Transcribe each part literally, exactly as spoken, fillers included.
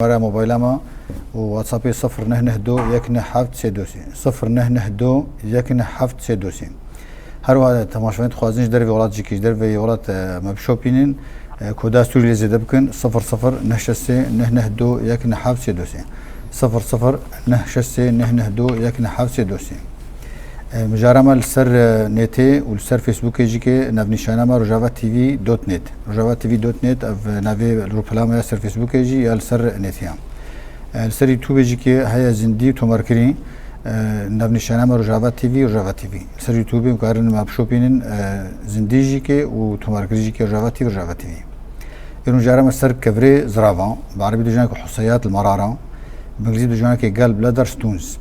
Numara mobayla me û WhatsAppê sifir neh neh du yek neh heft sê du sê. Sifir neh neh du yek neh heft sê du sê. Her wiha temaşevanên dixwazin ji dervê welat jî kî, ji dervê welat, e, me bişopînin, e, koda Sûrî lê zêde bikin, sifir sifir neh şeş sê neh neh du yek neh heft sê du sê. Sifir sifir neh şeş sê neh neh du yek neh heft sê du sê. E, mijara me li ser, e, nêtê û li ser Facebookê jî ke navnîşana me Rojava T V dot net. Rojava T V dot net ev navê rûpela me ya ser Facebookê jî ya li ser nêtê ya. E, li ser YouTubeê jî ke heye zindî û tomarkirî, e, navnîşana me Rojava T V, Rojava T V. Li ser YouTubeê em karin me bişopînin, e, zindî jî ke û tomarkirî jî ke Rojava T V, Rojava T V. Îro mijara me ser kevirê ziravan, bi erebî dijana ke huseyat li merara, bi îngilîzî dijana ke gallbladder stones.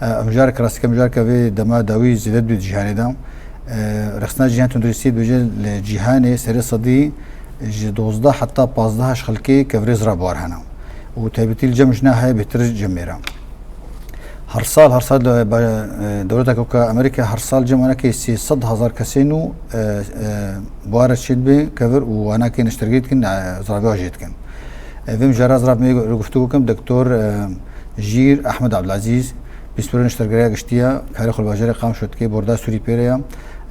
E, ev mijarek rastî ke mijareke vê dema dawî zêde dibî di cîhanê de. E, Rêxistina Cîhan Tunduristî dibêje li cîhanê serê sedî ji dozdeh heta pazdeh ji xelkê kevirê zirav bi war hene. Û taybetî li cem jina heye bêhtir cem mêra. Her sal, her sal de, e, dewleta Koka Amerîka her sal cem wanakê sê sed hezar kesên û, e, e, bi war çê dibe kevir û wanakê neştergirî dikin, e, ziravê jê dikin. E, vê mijara zirav me guftû bikim, Doktor, e, Jîr Ahmed Abdulaziz, Pîspor Neştergeriya Giştî ya, karê xwe li bajarê Qamişlo dike, borda Sûrî pê re ya,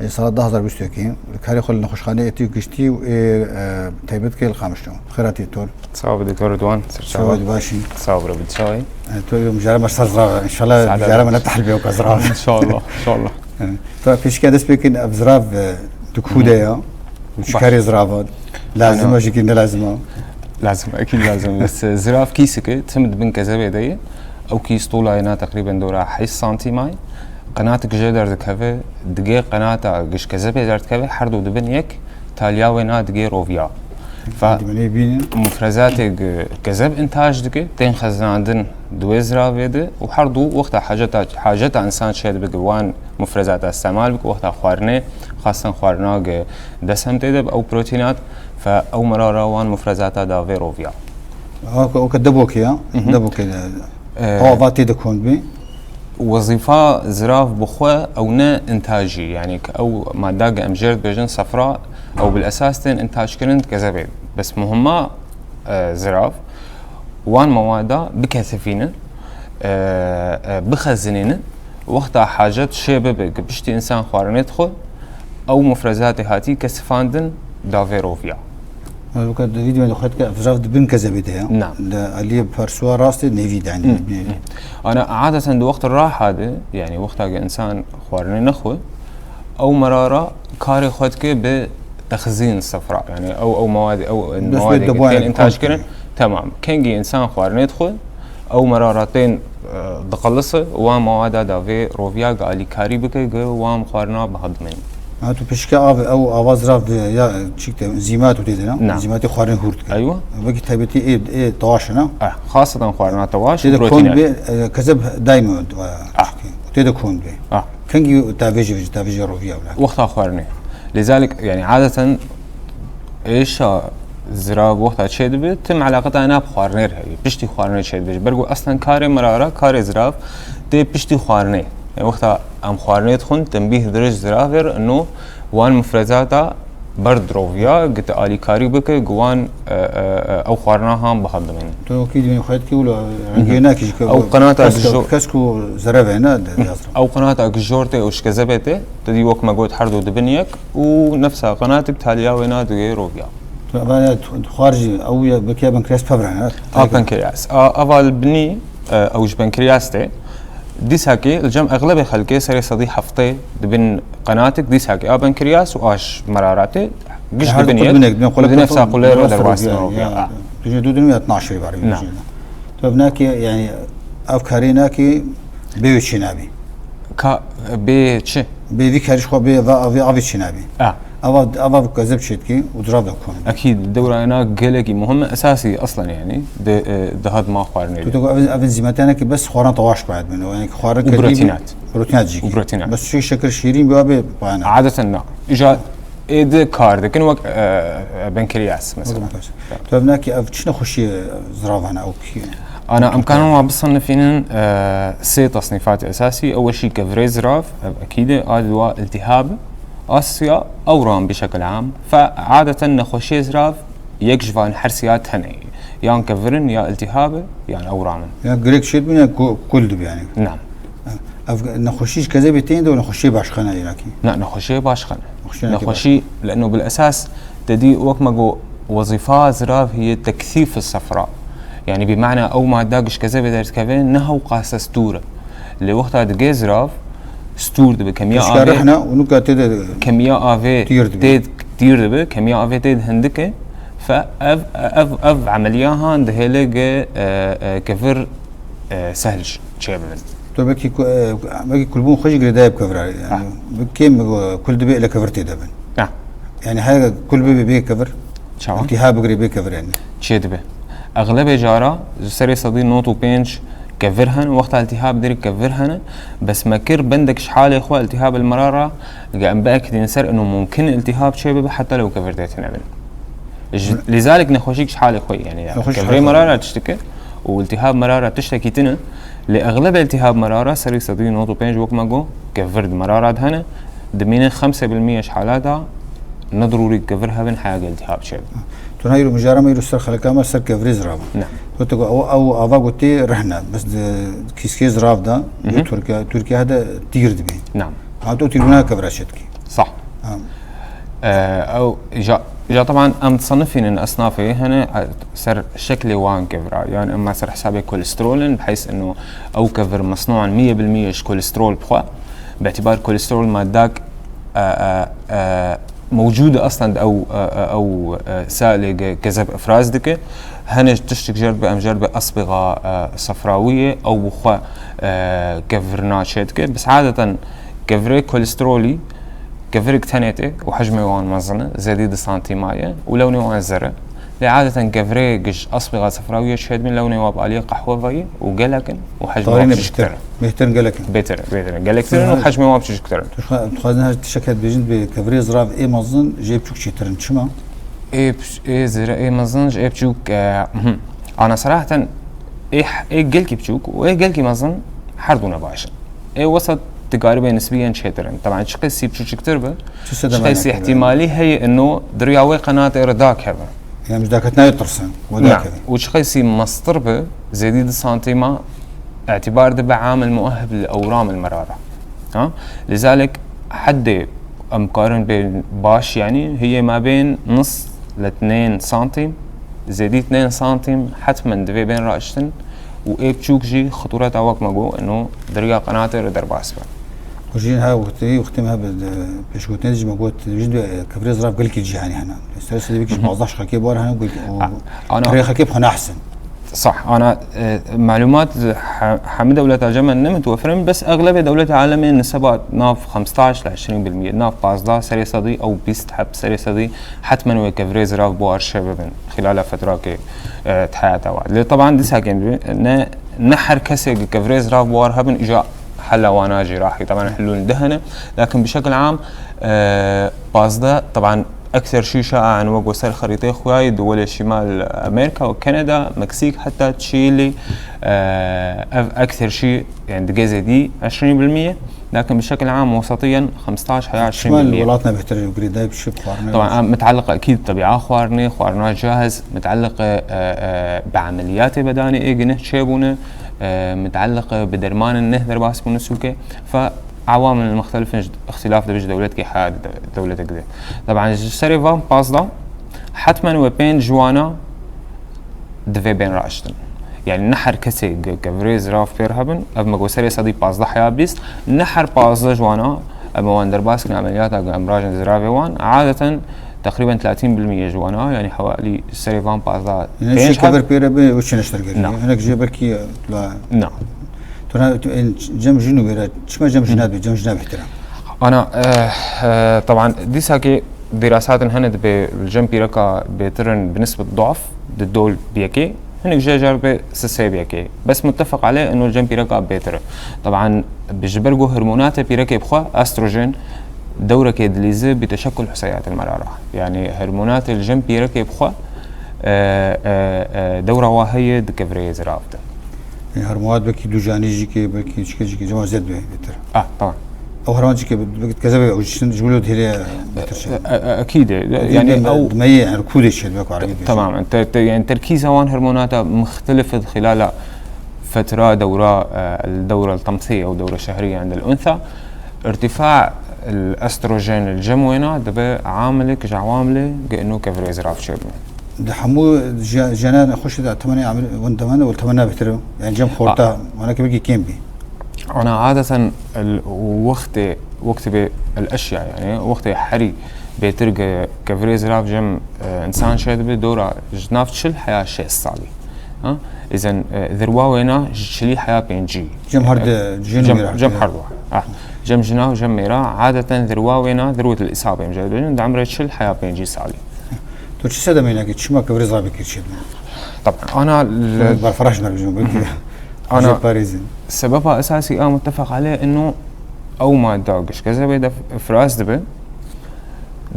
e, sala du hazar bîst û yekê, karê xwe li nexweşxaneyê etî û giştî û ê, e, taybet ke li Qamişlo. Xêr hatî doktor. Sağ ol doktor Ridwan. Sağ ol, baş in. Sağ ol, Ridwan. E, tu mijara me ser zirav, inşallah mijara me ne tehlbê weka zirav. İnşallah, inşallah. E, tu pêşiya dest pê kin, ev zirav, e, di ku de ya? Û çi karê zirav e? Lazim e jî ki ne lazim e? Lazim, ekîd lazim. Bes, e, zirav kîsik e, tim di bin kezebê de ye. Ew kîs tola ye na teqrîben dora heşt santîma ye. Qenatik jê derdikeve, digê qenata giş kezebê derdikeve, her du dibin yek, taliya wê na digê roviya. Fa mufrezatê gi-, kezeb intaj dike, tên xezinandin di wê ziravê de û her du wexta haceta, haceta insan çêdibe gi wan mufrezata îstemal bike, wexta xwarinê, xasten xwarina gi desem tê de bi ew protînat, fa ew merara wan mufrezata da vê roviya. Oke, oke, debokê ya, Mhm. debokê de. Ee, Ava tê de kond bê. Wezîfa zirav bi xwe ew ne intajî, yanî ki ew madda ge em jêr dibêjin sefra, ew bil esas tên intajkirin di kezebê. Bes muhimma, e, zirav, wan mewada bikesifînin, e, e, bixezinînin, wexta hacet şê bibe, ki piştî însan xwarinê dixwe, ew mufrezatê hatî kesifandin da vê roviya. Weke di vîdyoyê de xwedke ev zirav di bin kezebê de ya. Na. Li aliyê persuwa rastê nêvî de, yanî, Hı, nêvî. hı. Ana adeten di wexta raha de, yanî wexta ke însan xwarinê nexwe, ew merara karê xwe dike bi texzîn sefra. Yanî ew, ew mewad, ew Bes mewad wê debayek tên întaj kirin. Tamam. Kengî însan xwarinê dixwe, ew merara tên, e, diqelise, wan mewada da vê roviya ge alîkarî bike, ge wan xwarina bihedimên. Ha, tu pişke av, ew ava zirav ya çik te, zîmat û tê de ne? Na. Zîmatê xwarin hûr dike. Eywa. Wekî taybetî ê, ê tawaş ne? Ah, xaseten xwarina tawaş Tê û de kond proteîne. Bê, e, kezeb daîm Ah. Tê de kond bê. Ah. Kengî tavêjê vêjî, tavêjê roviya wila. Wexta xwarinê. Lêzalik, yanî adeten êşa zirav wexta çêdibe, tim eleqeta ena bi xwarinê re heye. Piştî xwarinê çêdibe. Ji ber ku eslen karê mirara, karê zirav tê piştî xwarinê. Yanî wexta em xwarinê dixwin, tembîh dirêj ziravê re, ino wan mufrezata ber diroviya, gite alîkarî bike, gi wan, e, e, e, ew xwarina han bihedimên. Tu wekî dibînî xwe dikî wilo, Mhm. rengê nakî ji ke Ew qenata kesk, dijor- kesk û zerevê ne de yazra. Ew qenata dijor tê û ji kezebê tê, tu dî wek me got her du dibin yek û nefsa qenatik taliya wê na digê roviya. Tu eva ya tu, tu xwar jî ew ya bike benkreas pevre ne? A pankreas. A, ava li binî, e, ew ji pankreas tê. Dîsakê li cem exlebê xelkê serê sedî heftê dibin qenatik dîsakê a pankreas û a ji meraratê giş Her dibin du yek. Dibin yek, dibin Û di nefsa qulê re derwas roviya, roviya. Ya, Ha. Tu jê du dinim ya naşirî var. Na. Tu ev nakê, yanî ev karê nakê bê wê çê nabî. Ka, bê çi? Bê vî karî ji xwe bê va avê, avê çê nabî. Ah. Ava, ava bi kezeb çêdikî û dirav da kon. Ekîd, dewra ena gelekî muhim e, esasî eslen yanî di, e, di hadma xwarinê Tu de. Tu ev, ev zîmetane ki bes xwaran tawaş bayet bin. Yani xwarin Û kedî bi- proteinat. Proteinat jî. Û proteinat. Bes şu şekil şîrîn bi abi bayana. Adeten na. Îja ê di kar dikin wek, e, e, benkriyas mesela. Wek benkriyas. Tu ev nakî ev çi nexweşî ziravana ew kî? Ana em karin wa bisanifînin, e, sê tasnîfatê esasî, ew jî kevirê zirav, ev ekîd e, a dua iltihab, asya, ewran bi şekil am. Fe adeten nexweşiyê zirav yek ji van her sê ya tenê. Yan kevir in, ya iltihab e, yan ewram in. Ya girêk çêdibin ya ku-, kul dibe yani. Nam. Ev nexweşî ji kezebê tên de û nexweşiyê başqe ne Îrakî. Na, nexweşiyê başqe ne. Nexweşiyê Nexweşî, leno bil esas te dî wek me got, wezîfa zirav hiye tekthîf sefra. Yani bi mana ew madda giş kezebê derdikeve ne hewqas stûr e. Lê wexta digê zirav, stûr dibe, kemiya Pişka avê, rihne û nuka tê de kemiya avê tîr dibe. Tê tîr dibe, kemiya avê tê de hindik e. Fe ev, ev, ev emeliya han dihêle ge, e, e, kevir, e, sehl çêbibin. Tu belkî ku-, e, belkî kulbûn xwe jî girêdayê bi kevira. Yani Ha. bi kêm, e, kul dibe ele kevir tê de bin. Ha. Yani her kul bibe bê kevir, Çawa? iltiha bigire bê kevir yani. Çê dibe. Exlebê cara ji serê sedî nod û pênc kevir hene, wexta iltiha bidirî kevir hene, bes me kir bendek ji halê xwe iltiha bil merara, ge em biekidîn ser ino mumkin iltihab çê bibe heta lew kevir tê tine bin. Ji, Hı. lîzalik nexweşîk ji halê xwe yani. Nexweşîk ji Kevirê halê xwe. merara tiştike û iltihab merara tiştekî tine. Lê exleb iltihab merara serî sedî nod û pênc wek me got, kevir di merara de hene, dimîne xemsê bil mîye ji halata ne dirûrî kevir hebin heya ge iltihab çê bibe. Tu na îro mijara me îro ser xeleka me ser kevirê zirav. Ne. Tu te got ew, ew ava gotê rihne, bes di kîskê zirav de, Mhm. Tirkiye, Tirkiye de tîr dibe. Ne. Ha, tu tîrbûna kevira çê dikî. Sah. Ha. Ee, ew, ja, ja, teban em disanifînin esnafê hene, e, ser şeklê wan kevira. Yani em ser hesabê kolesterol in, bi heys ino ew kevir mesnûan mîye bil mîye ji kolesterol bixwe. Bi îtibar kolesterol maddak, e, e, e, mewcûd e aslen ew, e, e, ew, e, salê ge-, kezeb ifraz dike. Hene tiştik jerd be, em jerd be esbêxa, e, sefrawiyê, ew bi xwe, e, kevirina çê dike. Bes adeten kevirê kolesterolî, kevirik tenê tê û hecmê wan mezin e, zêdî du santîma ye û lewnê wan zer e. Lê adeten kevirê giş esbêxa sefrawiyê çêdibin, lewnê wan bi aliyê qehwevayî û gelek in û hecmê wan Tarîne biçûktir bihtir. e. Bihtir in gelek in. Bêtir, bêtir in. Gelektir in û Hı. hecmê wan biçûktir in. Tu xwe-, tu xwazin her tiştek hebe bêjin dibê kevirê zirav ê mezin ji ê biçûk çêtir in. Çima? Ê piç-, ê zira, ê mezin ji ê biçûk, e, mhm. Ana seraheten ê h-, ê gelkî biçûk û ê gelkî mezin her du ne baş in. Ê wesat dikarîbe nisbiyen çêtir in. Teban çiqasî biçûçiktir be, Çi sedema çiqasî yakê be? ihtimalî heye ino di riya wê qenatê re dakeve. Em ji daketnayê tirsin, we Na. dakeve. Û çiqasî mestir be, zêdî du santîma, îtibar dibe amil muehib li ewram il merara. Ha? Lizalik heddê em karin bên baş, yani, hiyê mabên nis li tnên santîm, zêdî tnên santîm, hetmen divê bên raştin û ê biçûk jî xitûreta wek me got, ino di riya qenatê re derbas be. Û jî ha wextê, wextê me bi, e, pêşgotinê jî me got, jî de, e, kevirê zirav gelkî cîhanî hene. Ser sedî ji pazdeh şixekê bar hene, gelkî, û Ha, ana- pirê xekê bi xwe nahsin. Sah, ana, e, malumat he-, hemî dewleta cem ne mutewefir in, bes exlebê dewleta alemê niseba nav xemstaş le eşrîn bil mîye, nav pazdeh serê sedî ew bîst heb serê sedî hetmen wê kevirê zirav buhar çêbibin xilala fetrakê, e, di heyata wa. Lê teban dîsa kêm dibe, ne, ne her kesê ki kevirê zirav buhar hebin, îja hela wana cîrahî. Teban hilûl di hene, lakin bi şekil am, e, pazdeh, teban ekser şî şaen wek ser xerîtê xuyayî di welê şîmal Amerîka û Kanada, Meksîk, heta Çîlî, e, ev ekser şî, yani dige zêdî eşrîn bil mîye. Lakin bi şekil am wesetiyen xemstaş heya eşrîn Çima bil li mîye. welatna bêhtir girêdayî bi çi bi xwarinê Tamam, re? em mutaliq ekîd tebiya xwarinê, xwarina cahz, mutaliq, e, e, bi emeliyatê bedanê ê gineh çêbûne, e, mutaliq bi dermanên neh derbas bûne sûke. Fe awamil muxtelifin ji îxtilaf dibe ji dewletkê heya di de-, dewletek de. Teban ji serê van pazdeh hetmen we pênc ji wana divê bên raştin. Yani ne her kesê ge-, kevirê zirav pêr hebin, ev me got serê sedî pazdeh ya bîst, ne her pazdeh ji wana em wan derbas kin emeliyata ge em rajin ziravê wan, adeten teqrîben tlatîn bil mîye ji wana, yani hewalî serê van pazdeh Yani pênc çi heb- kevir pêre be, o çi neşter geriye. Na. Hinek jê belkî, e, la- Na. Tu na, tu en cem jin û bêra, çima cem jina be, cem jina bêhtir e? Ana, eh, eh, teban, dîsa ki dîrasatin hene dibe cem pîreka bêtir in bi nisbet dof, di dol bi yekê, hinek jê jar be sisê bi yekê. Bes muttefeq alê ino cem pîreka bêtir e. Teban, bi ji ber ku hormonatê pîrekê bi xwe, estrojen, dewrekê dilîze bi teşekkul huseyatil merara. Yani hormonatê li cem pîrekê bi xwe, eh, eh, eh, dewra wa heye di kevirê zirav de. E, her muhat belkî ducanî jî ke, belkî çike jî ke, cema zêd be bêtir. Ah, tamam. Ew herman çike bi kezebê ew jiştin ji wilo dihêle betir şey. E, e, e, ekîd e. Yanî Yanî ew dmeyê yani kûdê çê dibe ku erebî bêjin. Tamam. Te, te, yani terkîza wan hormonata muxtelif di xilala fetra dewra, e, dewra tamsî ew dewra şehriye عند الأنثى. ارتفاع الاستروجين الجم wêna dibe amilek ji awamilê ge ino kevirê zirav çêbin. Di hemû je-, jene nexweşê de temenê emir win demene û temena bêtir e. Yani cem xorta, mana ki belkî kêm bî. Ana adeten el wextê, wextê bê el eşya yani, wextê herî bêtir ge kevirê zirav cem, e, insan çêdibe dora ji nav çil heya şêst salî. Ha? Îzen, e, dirwa wêna ji çilî heya pêncî. Cem her di, e, jin û cem, mêra. Cem her du. Ah. Cem jina û cem mêra adeten dirwa wêna dirwet el îsabê em jê dibêjin, di emrê çil heya pêncî salî. Tu çi sedemê nake, çima kevirê zirav bêtir çêdibe? Taban, ana li Berfiraş me bijim, belkî. Ana Jê parêzin. Sebeba esasî a muttefaq aleyh ino ew madde giş kezebê de ifraz dibe,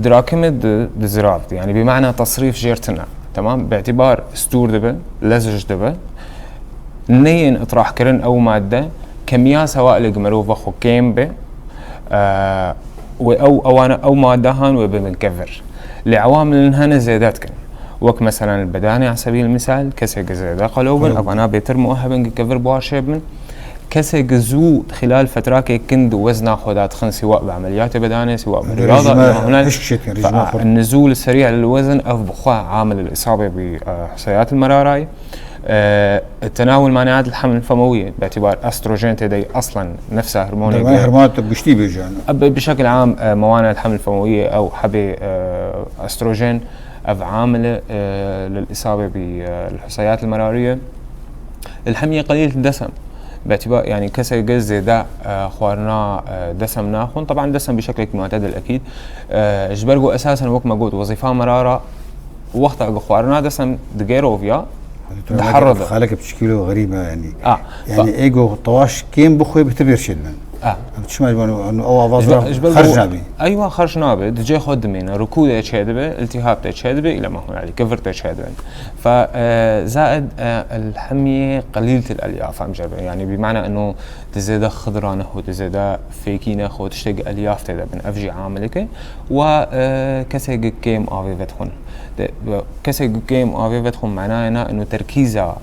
dirakime di, di zirav de. Yani bi mana tasrîf jêr tine. Tamam? Bi îtibar stûr dibe, lezij dibe. Neyên itrahkirin ew madde, kemiya sewailê gi merov ve xwe kêm be, e, wê ew, ewana ew madde han wê bibin kevir. Lê ewamilin hene zêde dikin. Wek meselen li bedanê, a sebil misal, kesê gi zêde qelew bin, Qelew bin. Evana bêtir mueheb in gi kevir buar çêbin. Kesê gi zû xilal fetrakê kin di wezna xwe da dixin, siwa bi emeliyatê bedanê, siwa bi Rejîme riyada, ya huna hişk çêdikin, rejîme xurt. Nizûl serî lil wezn ev bi xwe amil il îsabê bi, e, huseyat il merara ye. E, tenawul maneat il haml femewiye, bi itibar estrojen tê de ye aslen nefsa hormonê Dermanê ge. Hormonat giştî bêje yani. Bi, bi şekil am, e, mewanat haml femewiye ew hebê, e, estrojen ev amil e, lil îsabê bi, e, huseyat il merariye. Il hemiyê qelîl desem. Bi itibar, yani kesê ge zêde, e, xwarina, e, desem naxwin. Taban desem bi şeklekî mutedil ekîd. E, ji ber ku esasen wek me got, wezîfa merara wexta ku xwarina desem digêroviya, diheride. Xaleke piçikî wilo xerîb e yani. A, Yani fa- ê ku tewaş kêm bixwe bihtir bêr çêdibin. A. Ev çima ji wan ew avaz Ji ber- ra ji ber xerc ku nabî? Eywa xerc nabe, di cê xwe dimîne, rikûdê çêdibe, iltihab tê çêdibe, île ma hûn alî, kivir tê çêdibe. Fa, e, zaid, e, el hemiyê qelîl til elyaf em jê be. Yani bi mana eno di zêde xidra nexwe, di zêde fêkî nexwe, tiştê gi elyaf tê de bin. Ev jî amilek e. Wa, e, kesê gi kêm avê vedixwin. De, kesê gi kêm avê vedixwin manayê na eno terkîza,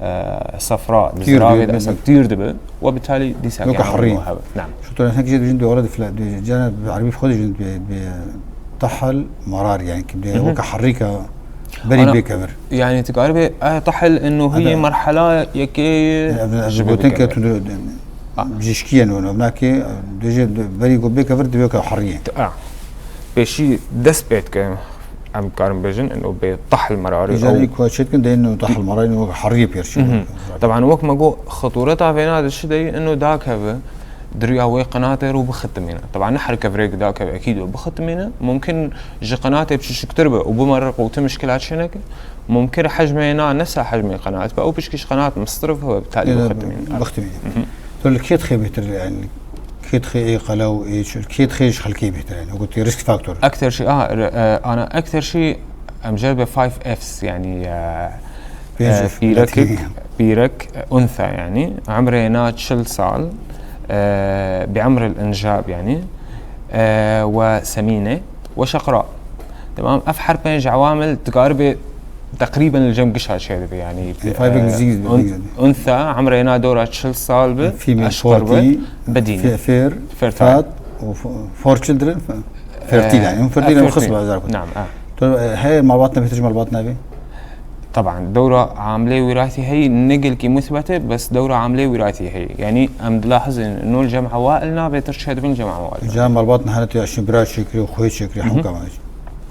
e, sefra di Tîr ziravê dibe, de eslek tîr dibe. Wa bitalî dîsa Weke herî. Hebe. Nam. Şu tane hek jê dijin dewara di fila, di cana bi erebî xwe dijin bi, bi tahal marar yani ki bi Hı hı. Weke herîka berî Ana, bê kevir. Yani tu karibê, e, tahal eno hî Ada. Merhala yekê Yani, ev, ev ji gotin bê ke kevir. Tu de, de, Ah. Bijîşkiyên wan, ev nake, dêje berî ku bê kevir divê ke heriyê. Ah. Pêşî dest pê dike, em karin bêjin, eno bê tahl merarî. Îcarê ew ku çêdikin, deyên eno tahl merarî, eno heriyê pêr çê. Mhm. Taban wek me got, xitûreta vêna dişi dey, eno dakeve, diriya wê qenatê rû bixitimîne. Taban ne her kevirêk dakeve, ekîd wê bixitimîne. Mumkin ji qenatê biçûktir be û bimere qûtim mişkila çêneke. Mumkin hecmê na nefsa hecmê qenat be, ew pişkî ji qenat mistirif hewe bi talî Ê, bixitimîn. Bixitimîn. Mhm. Tu li kê dixê bêtir, yani, kê dixê ê qelew, ê çi, kê dixê ji xelkê bêtir, yani, wekî risk faktor. Ekter şey, aha, re-, e, ana ekter şey, em jê be five Fs, yani, e, Pênc e, F, pîrekek, netî. Pîrek, e, untha, yani, emrê na çil sal, e, bi emril injab, yani, e, we semîne, we şeqra. Tamam, ev her pênc ewamil dikaribê teqrîben li cem gişa çêdibe, yani, Five e, Fs, un-, untha, emrê na dora çil sal be, Female eşqer be, forty, bedîne. Fe-, fair, Fair fat, fat. Û f-, four children, f-, fertile, E, yani, fertile, e, em fertile. Xism bazar kut. Nam, e. Tu, e, heye malbatna bêtir ji malbatna bê? Taban, dewra amilê wîratî heyî ne gelkî musbet e, bes dewra amilê wîratî heyî. Yani, em dilahizin, nol cem ewail na bêtir çêdibin cem ewail. Ca malbatna hene tu ya şin bira çêkirî û xwê çêkirî, Hı hı. Hemû kama.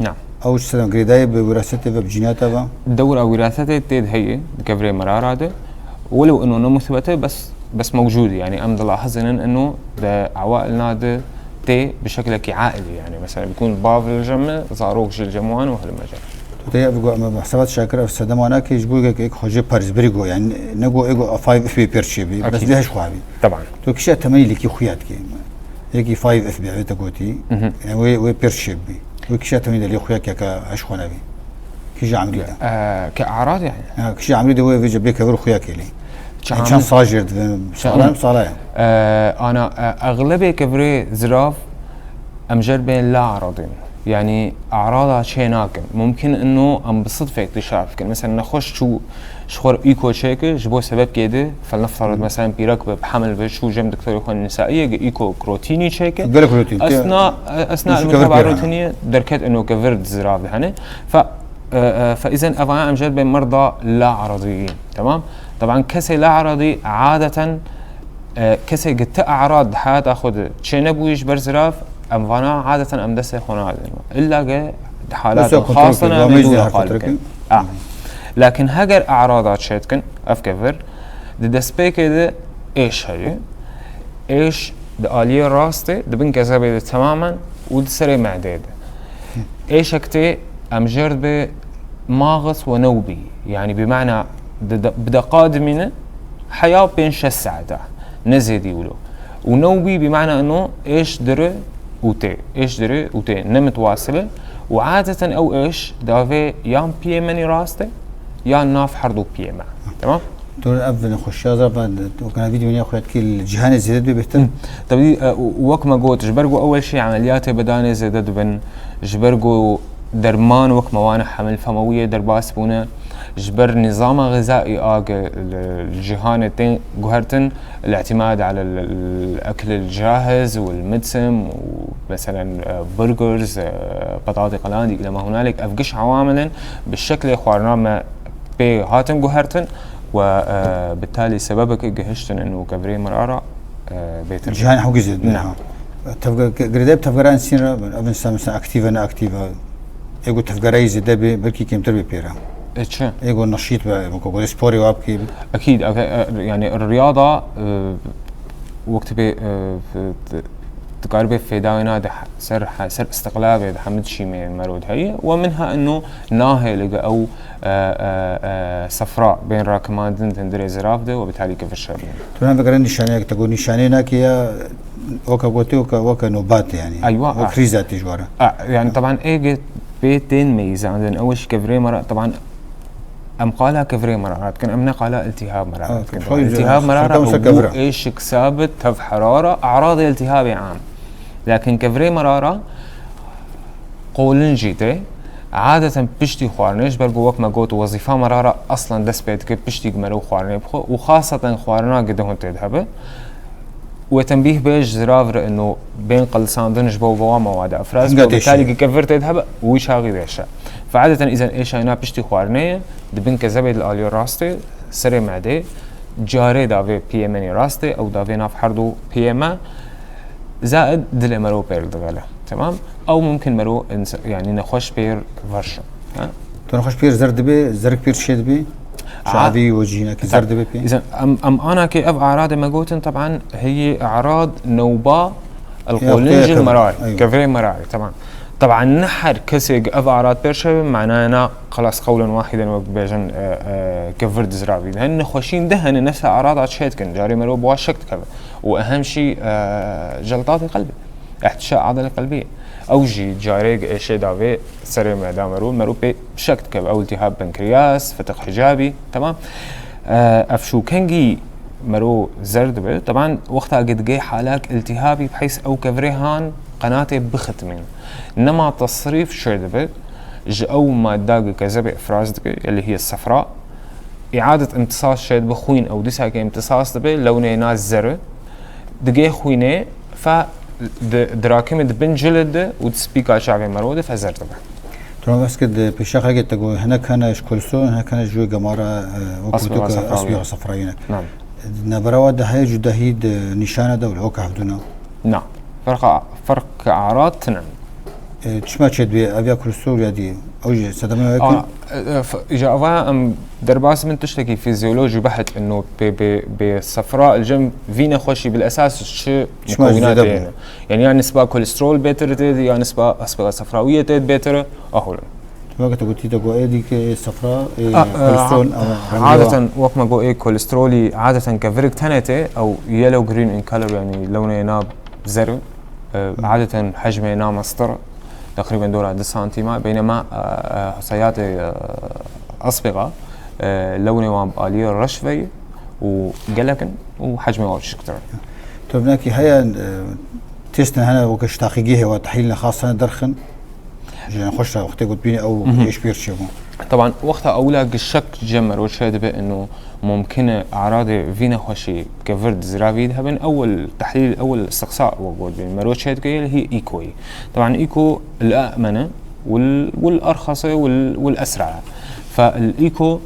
Na. Ew ji sedem girêdayê bi wirasetê ve, bi cînata ve? Dewra wirasetê tê de heye, di kevirê merara de. Welew ino ne musbet e, bes, bes mewcûd e. Yani em dilahizin ino di ewail na de tê bi şeklekî ailî. Yani mesela bikûn bav li cem me, zarok jî li cem wan û hilmece. Tu tê ev go, em hesaba şakir ev sedema nake ji bo yek, yek xwe jê parêz birî go. Yani ne go ego five F bê pêr çê bî, bes Akîd. Dê heş xwe bî. Taban. Tu kişa temelî lekî xuya dikî. Yekî five F bê, ev te gotî. Mhm. Yani wê, wê pêr çê bî. Wê kişa temelî de lê xuya keke heş xwe nebî. Kişa emrî de. E, ke arad yani. Ya, kişa emrî de wê vêce bê kevir xuya kelî. Çend sal jêr dibin? Sala, sala ye. Ana, e, exlebê kevirê zirav em jêr bên la eradîn. Yanî erada çê nakin. Mumkin ino em bi sidfê îktîşaf bikin. Mesela nexweş çû ji xwe re îko çêke, ji bo sebebkê de, felneftarid, mesela pîrek be, bi hemil be, çû cem doktorê xwe nisaiyê, ge îko krotînî çêke. Gelek krotîn, Esna, esna Îşte kevir pêra. Rotînî derket ino kevir di zirav de hene. Fe, e, e, fe îzen evaya em jêr bên merda la eradî. Tamam? Taban kesê la eradî adeten, e, kesê ge ti erad di heyata xwe de çê nebûyî ji ber zirav, em vana adeten em destê xwe nadin. İlla ge di halatên xas de nabê dû qal bikin. Lakin heger erada çê dikin, ev kevir, di destpêkê de êş heye. Êş di aliyê rastê, di bin kezebê de temamen û di serê medê de. Êşek tê em jêr dibe maxis we newbî. Yanî bi mana di de-, bi deqa dimîne, heya pênc şeş saeta. Ne zêdî wilo. Û newbî bi mana ino êş dire û tê. Êş dire û tê. Ne mitwasil e. Û adeten ew êş davê yan piyê menî rast e, yan nav herdu piyê me. Tamam? Tu ev nexweşiya zaf, wekî vîdyoya xwe dikî li cîhanê zêde dibe bêhtir. Hı. Tabii, e, û, û wek me got, ji ber ku ewel şî emeliyatê bedanê zêde dibin, ji ber ku derman wek mewane hemil femewiyê derbas bûne, ji ber nizama xizaî a ge li, li cîhanê tên guhertin, الاعتماد على ال-، الأكل الجاهز والمدسم ومثلًا، آه، برجرز، آه، بطاطي قلاندي إلى ما هنالك، ev giş ewamilin bi şeklê xwarina me pê hatin guhertin. و، آه، بالتالي سببك gihiştin ino kevirê mirara, آه، bêtir. Cîhan hewgî zêde. Na. Ha. Tevge-, ge-, girêdayî bi tevgera insîn re, ev insan mesela aktif e, ne aktif e. Ê ku tevgerayî zêde be, belkî kêmtir be pê re. E, çi? Ê ku neşît be, ê ku sporê wa bike. Ekîd, eke-, e, yani riyada, e, wek tu bê, e, f-, t-, dikaribê fêdayê na de he-, ser he-, ser istiqlabê de hemid şîmê merod heye. Ve minha ino nahê li ge ew e, e, e, sefra bên rakimandin di hundirê zirav de û bi talî kifir şebin. Tu ne vegere nîşaneyek, te got nîşaneyê nakê ya weke gotê, weke, weke nobat yani. Eywa, wek ah. Krîza tê ji wara. Ah, yani taban ê ge pê tên meyîzandin, ew ji kevirê me re, taban em qala kevirê me re dikin, em ne qala iltihab me re Ah, dikin. Taban iltihab me re bû êşik sabit, tev herara, e'radê iltihabê am. Lakin kevirê me re Qolin jî tê. Adeten piştî xwarinê, ji ber ku wek me got, wezîfa me ra re aslen dest pê dike piştî ku mero xwarinê bixwe û xaseten xwarina gidihun tê de hebe. Wê tenbîh bê ji zirav re ino bên qelisandin ji bo bewa mewada efraz, Hinga ku têşe. Betalî ku kevir tê de hebe, wî çaxî dêşe. Fe adeten îzen êşayna piştî xwarinê ye, di bin kezebê di aliyê rastê, serê medê, carê davê piyê menî rastê, ew davê nav herdu piyê me, Zaid dilê mero pêr digele. Tamam? Ew mumkin mero ins-, yani nexweş pêr verşin. Ha? Tu nexweş pêr zer dibe, zerik pêr çê dibe? Şavi wecîhînekî zer dibe pê? Îzen em, em anakê ev arade me gotin, taban heyî arad newba el qolin jil merar, kevirê merar, tamam. Taban ne her kesê ev arad pêr şebe, manaya na xelas qewlen wahiden wek bêjin, e, e, kevir dizravî. Hin nexweşîn de hene nefsa arada çê dikin. Carê mero bi wa şek dikeve. û ehem şî, e, jeltatê qelbê. Îhtişa adalê qelbî. Ew jî carê êşê davê serê me da mero, mero pê şek dikeve. Ew iltihab penkriyas, fitix hicabî, temam. E, ev şûkengî mero zer dibe. Teban wexta ge digê halak iltihabî bi heys ew kevirê han qenatê bixitmîn. Nema tesrîf çê dibe, ji ew madda ge kezebê ifraz dike, اللي هي الصفراء. Îadet imtisas şêd bi xwîn ew dîsa ke imtisas dibe, lewnê na zer e. Digê xwînê fe di, dirakime di bin cilid de û di spîka çavê mero de fe zer dibe. Tu nas kir di pêşa xelkê te got hinek hene ji kolesterol, hinek hene ji wê gemara, e, wek Asbêxa gotiyo ke sefrawî. Asbêxa sefrawî ne. Nam. Di navbera wa de heye cudahî di nîşana de wile wek hevdûna? Na. Ferqa, ferq arad tine. E, çima çê dibê ev ya kolesterol ya dî? Ew jî sedema wê Ana, e, e, f-, îja ava em derbas min tiştekî fizyolojî behit ino bê, bê, bê sefra li cem vî nexweşî bil esas çi Çima mukewinat zêde bû? Têne. Yani ya nisba kolesterol bêtir tê, ya nisba asbêxa sefrawiyê tê bêtir, ahol. Çima ke te gotî te got ê dî ke ê sefra, ê A, e, kolesterol, a, ama rengê wa. Adeten wek me got ê kolesterolî adeten kevirik tenê tê, ew yellow green in color, yani lewnê na zer, e, adeten hecmê na mestir, teqrîben dora du santîma, beynema, e, e, hesayatê, e, asbêxa, e, lewnê wan bi aliyê reş ve ye, û gelek in û hecmê wan çiktir in. Tu binekî heye, e, têstin hene weke ji taqîgehê we tehlîlên xas hene derxin? Ji nexweş re wextê ku dibînî ew Mhm. êş pêr çêbû. Teban wexta ewila gi şek cem merwe çêdibe ino mumkin e eradê vî nexweşî kevir di ziravî de hebin, ewil tehlîl, ewil istiqsa wek got bî merwe çêdike yê hî îkoyî. Teban îko li emene wil, wil erxase wil, wil esra. Fe li îko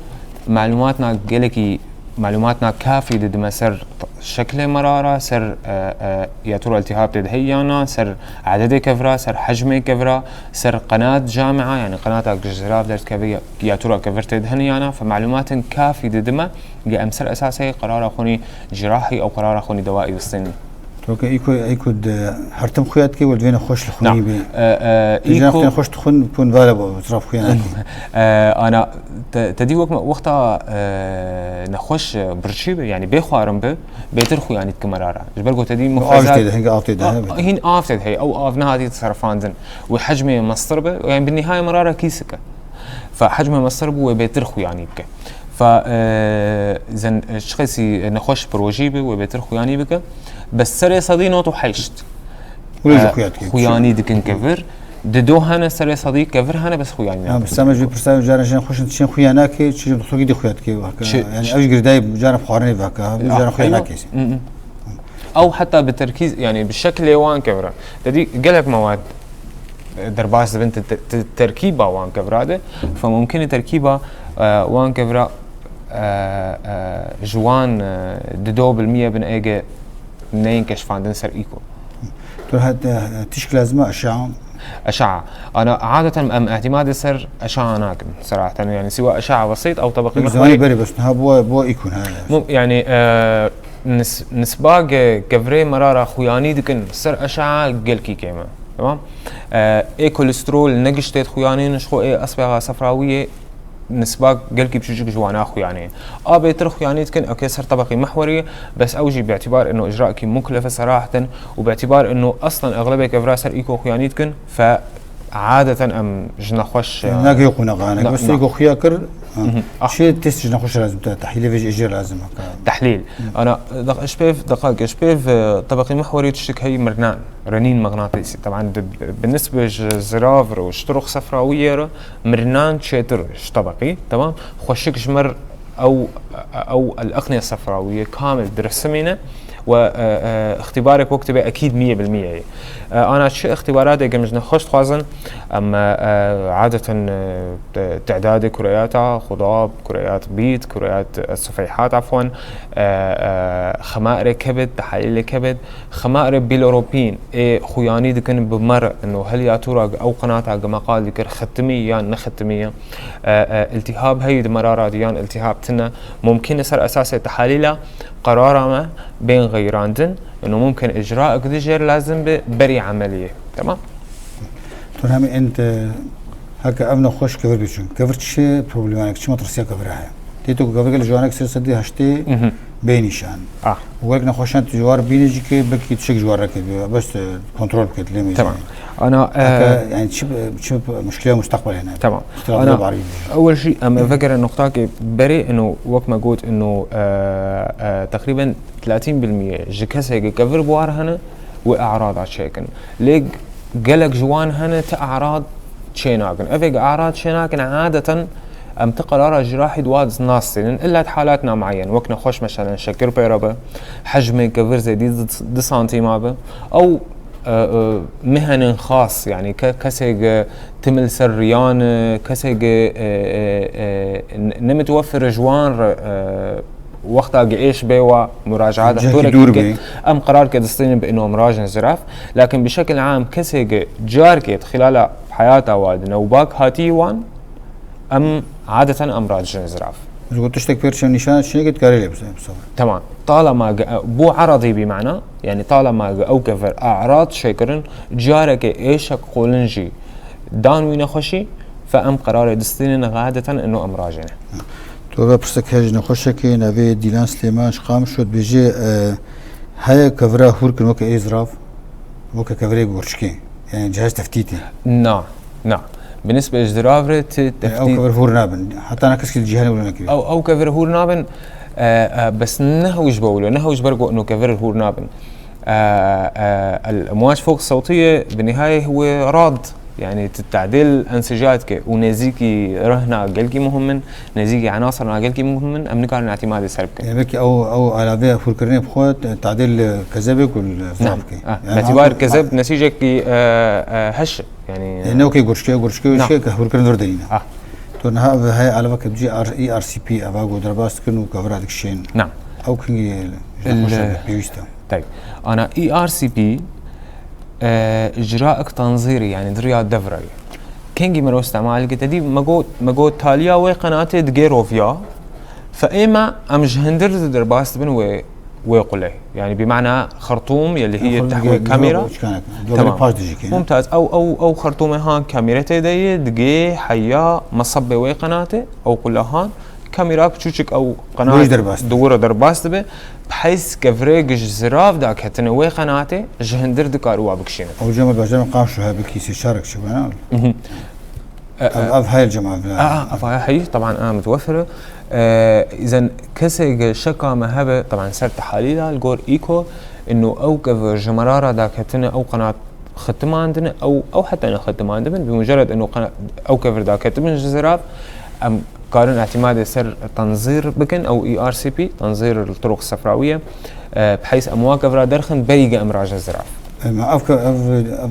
malumatna gelekî malumatna kafî didime ser t-, şeklê merara, ser, e, e, ya tu ra iltihab tê de heyana, ser ededê kevra, ser hecmê kevra, ser qenat camia, yani qenata ku ji zirav derdikeve ya, ya tu ra kevir tê de hene yana, fe malumatên kafî didime, ge em ser esasê qerara xwinî cirahî ew qerara xwinî dewayî bistînî. Toke îko, îko de her tim xuya dike, wê divê nexweş li xwînî bê. E, e, Tê îko xwîn xweş dixwin, kun vale bo, ziraf xuya nake. E, ana, te, te dî wek me, wexta, e, nexweş, e, birçî be, yani bê xwarin be, bêtir xuyanî dike merara. Ji ber ku te dî Av mufrezat tê de, hingê av tê de, A, he, bêtir. Hîn av tê de heye, ew av nehatî serfandin. Wê hecmê mestir be, yani bi nihayê merara kîsik e. Fe hecmê mestir bû, wê bêtir xuyanî dike. Fe, e, zen, e, çiqasî nexweş projî be, wê bêtir xuyanî bike. Bes serê sedî not û heşt, Wilo jî e, xuya dike. Xuyanî dikin kevir. Di do hene serê sedî kevir hene, bes xuyanî Ha, nakin. Bi same jî pirsa caran jin xweşin çin xuya nake, çi doktorkî dî xuya dike. Waka, Çi, yani çi ev jî girêdayî caran xwarinê vaka, ha, caran xuya eywa. Nake. Mm, mm. Ew heta bi terkîz, yani bi şeklê wan kevra. Te dî gelek mewad, e, derbas dibin te, te, te, terkîba wan kevra de. Fe mumkin e terkîba, e, wan kevra, e, e, ji wan, e, di do bilmiye bin êge neyên keşfandin ser îko. Tu het, e, tişk lazim e eşa? Eşa. Ana adeten em îtimad ser eşa nakin. Seraheten yani siwa eşa besît ew tebaqî Zamanî mehwerî. Berê bes niha bo, bo îkun ha. Mu-, yani, e, nis-, nisba ge kevirê merara xuyanî dikin ser eşa gelkî kêm e. Tamam? E, ê kolesterol ne giştê xuyanîn ji xwe ê asbêxa sefrawiyê nisba gelkî biçûçik ji wana xuyanê. A bêtir xuyanî dikin, eke ser tebeqî mehwerî, bes ew jî bi îtibar ino îcraekî muklef e seraheten û bi îtibar ino eslen exlebê kevra ser îko xuyanî dikin, fe adeten em ji nexweş, e, Nagê xwe neqane. Na, Bes na. Îko xuya kir, ha. Mhm. Ah. Çi test ji nexweş lazim te, tehlîlê vê jî êjê lazim e ka. Tehlîl. Hı. Ana, deq-, ji pêv, deqak, ji pêv, e, tebeqî mehwerî tiştik heyî mirnan, renîn mexnatîsî. Teban di, bi nisbe ji zirav re û ji turuq sefrawiyê re mirnan çêtir ji tebeqî, tamam? Xweşik ji mir ew, ew el-eqniye sefrawiyê kamil diresimîne we, e, e, îxtîbarek wek tibê ekîd miye bil miye ye. E, ana çi îxtîbaratê em ji nexweş dixwazin, em, e, e, adeten, e, te-, tedadê kureyata xudab, kureyat bît, kureyat, e, sufeyhat, afwan, e, e, xemarê kebid, tehalîlê kebid, Xemarê bîloropîn ê xuyanî dikin bi mer ino heliya tûra ew qenata ge me qal dikir xitimî yan nexitimiye. E, e, îltîhab heyî di merara di yan îltîhab tine. Mumkin e ser esasê tehalîla qerara me bên xeyrandin. Ino mumkin îcraek di jêr lazim bi berî emeliyê. Tamam? Tur hemî int, e, heke ev nexweş kevir biçûn. Kevir çi problemanek, çi metrasiya kevira heye? Tê tu kevir gel ji wanek sê sedî heştê Mhm. bê nîşan. Ah. Û gelek nexweşan tu ji war bînî jî ke belkî tişek ji war reket bê, bes, e, kontrol biket lê Tamam. Ana, e, Heke, yani çi, çi muşkile mustaqbel hene? Tamam. Îxtilat Ana, barî. Ewel jî em Hı. vegere noqtakê berê ino wek me got ino, e, e, teqrîben tlatîn bilmîye ji kesê ke kevir bi war hene û e'rada çêkin. Lê gelek ji wan hene ti e'rad çênakin. Evê ge e'rad çênakin, adeten em ti qerara cirahî di wa nastînin. Illa di halatna muayyen, wek nexweş, meselen, şekir pê re be, hecmê kevir zêdî di, di santîma be. Ew, e, e, mihenên xas, yani ke-, kesê ge tim li ser riyan e, kesê ge, e, e, e, ne-, nemitwefir ji wan re, e, wexta ge êş bê wa muracaat Cihekî doktorek dûr bike, bê. Em qerar ke distînin bi ino mirajin ziraf, lakin bi şekil am kesê ge carkê di xilala heyata wa di newbak hatî wan, em adeten em radijin ziraf. Ji got tiştek pêr çe nîşana çinekê dikarê lê bisavre. Tamam. Talama ge, bo eradî bî mana, yani talama ge ew kevir e'rad çêkirin, careke êşek qolin jî dan wî nexweşî, fe em qerarê distînin, adeten ino em rajêne. Tu ve pirsek heye ji nexweşekê navê Dîlan Silêman ji Qamişlo dibêje, e, heye kevira hûr kin weke ê zirav, weke kevirê gorçikê, yani cihaz teftîtê. Na, na. Bi nisbet ji zirav re ti E, ew teftît kevir hûr nabin. Heta na keskî li cîhanê wilo nekiriye. Ew, ew kevir hûr nabin. آه، آه، بس نهوش بولو، نهوش برقو إنه كفر الهور نابن. آه، آه، المواد فوق الصوتية بالنهاية هو رد، يعني التعديل أنسجات كي ونزيكي رهنا قلقي مهم، نزيكي عناصر قلقي مهم، أم نقارن اعتماد سربك. يعني بك أو، أو على ذي فكرني بخوة تعديل كذبك نعم. والفرق. آه. يعني باعتبار هذا كذب نسيجك، آه، آه، هش، يعني يعني نوكي قرشكي، قرشكي نعم. وشي كهور كرن دردينا. آه. تو نها هاي على وقت بجي آر، ERCP أبا قدر باست كن وكفرات كشين. نعم. أو كنجي ال- نخوش بيوستا. طيب. أنا ERCP، آه، إجراء تنظيري، يعني دريا دفري. كنجي مرو استعمال قلت دي مجو، مجو تاليا وي قناتي دقيروفيا. فإما أم جهندر در باست بن وي، وي قلي. يعني بمعنى خرطوم يلي هي خرطوم تحوي دقي- كاميرا. دقي- كانت. دقي تمام. باش تجي كده. ممتاز. أو، أو، أو خرطومة هان كاميرا تي دي دقي حيا مصبة وي قناتي أو قلها هان. كاميرا بتشوشك أو قناة لوش درباست. دورة درباست به، بحيث كفريق زراف داك هتنه وي قناتي جهندر دكار وابكشينه. أو جمع بجمع قام شو هابكي سي شارك شو بنا. مهم. أه، أه. أف هاي الجمعة بلا. آه، آه، أف هاي حي، طبعًا أنا متوفرة. آه، إذن كسي شكا مهبة، طبعًا سر تحاليلها الجور إيكو، إنه أو كفر جمرارة داك هتنه أو قناة ختم عندنا أو، أو حتى أنا ختم عندنا، بمجرد إنه قناة أو كفر داك هتنه جزراف، أم قارن اعتماد سر تنظير بكن أو ERCP، تنظير الطرق الصفراوية، آه، بحيث أمواك أفرا درخن بريقة أمراج الزراف. ما أفكر أف،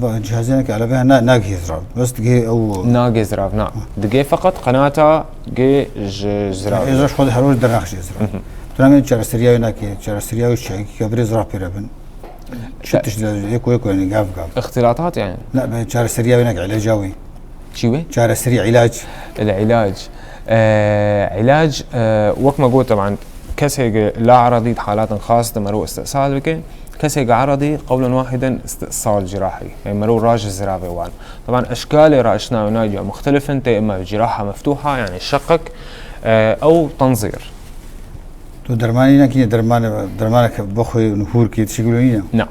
أف جهازينك على بها نا-، ناقي زراف، بس تقي أو ناقي زراف، نعم. دقي فقط قناتا قي ج-، زراف. إذا شو هروج درناخش زراف. مهم. تنامي تشار سرياوي ناكي، تشار سرياوي شيء كبري زراف بيربن. شتش ده يكو يكو يعني قاف قاف. اختلاطات يعني؟ لا، بس تشار سرياوي ناك علاجاوي. شو؟ تشار سريع علاج. العلاج. آه، علاج، آه، وقت ما قلت طبعًا كسي لا عرضي حالات خاصة مرو استئصال بك، كسي عرضي قولا واحدا استئصال جراحي، يعني مرو راج الزرافة وان. طبعًا أشكال راجنا وناجا مختلفة، انت إما جراحة مفتوحة، يعني شقك، آه، أو تنظير. تو درمانی نکیه، درمان، درمان که بخوی نهور کی تشکیلونیه. نعم.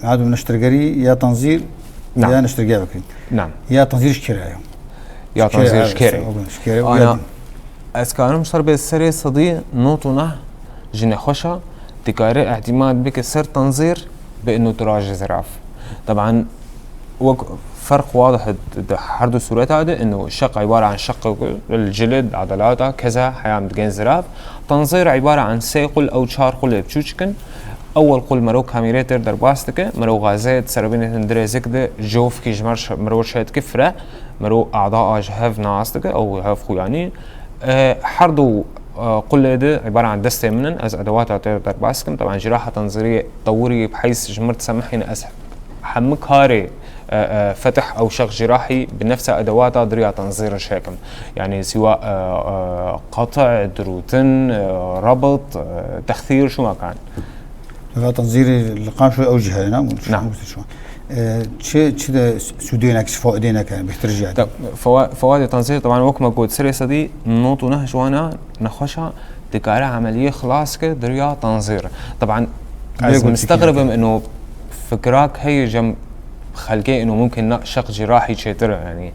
هادو نشترگری یا تنظیر نعم. یا نشترگری بکن. نعم. یا تنظیر شکره. یا تنظیر شکره. شکره. أنا أذكرهم صار بسري صدي نوت ونه جنة خوشة تكاري اعتماد بك سر تنظير بأنه تراجع زراف. طبعًا وك فرق واضح د-، د-، هەردوو سوورەتا دێ، إنه شق عبارە عن شق الجلد، عضلاتە، كذا، حەیام دگەن زراف. تەنزیر عبارە عن سێ قول ئەو چار قولێ بچووچکن. ئەوەڵ قول مەرەو کامیرێتر دەرباس دکە، مەرەو غازێت سەربینێتن درێزک دێ، جۆفکی ژمەر ش-، مەرەو شێتکی فرە، مەرەو ئادا ئاژ هەڤ ناس دکە، ئەو هەڤ خویانی. ئە، هەردوو، ئە، قولێ دێ عبارە عن دەستێ منن، ئەز ئەدەواتا تێ دەرباس کم، طبعًا جراحە تەنزیری تەوری بحیث ژمرت سەمحین ئەز هەموو کارێ، ئە، ئە، فتح ئەو شەق جراحی بنفسە ئەدەواتا دریا تەنزیرش هێکم. یعنی سوا، ئە، ئە، قەتع، دروتن، ئە، رەبط، ئە، تەختیر شوما کان. لە تەنزیری لە قام شوی ئەو جیهایە نامون. نعم. شوما. ئە، چه، چه ده سودێنەک، چه فائدێنەکە بهتر جیهایە؟ طب، فوا-، فوائد تنظير طبعًا وەک ما گوت سرێ سەدی نۆت و نەهشت وانە نەخۆشە دکارە عملیە خلاص کە دریا تنظير. طبعًا ليه ئەز قلت مستغربم كده؟ إنه فكراك هي جم خەلکێ إنه ممكن نا شق جراحی چێتر، يعني،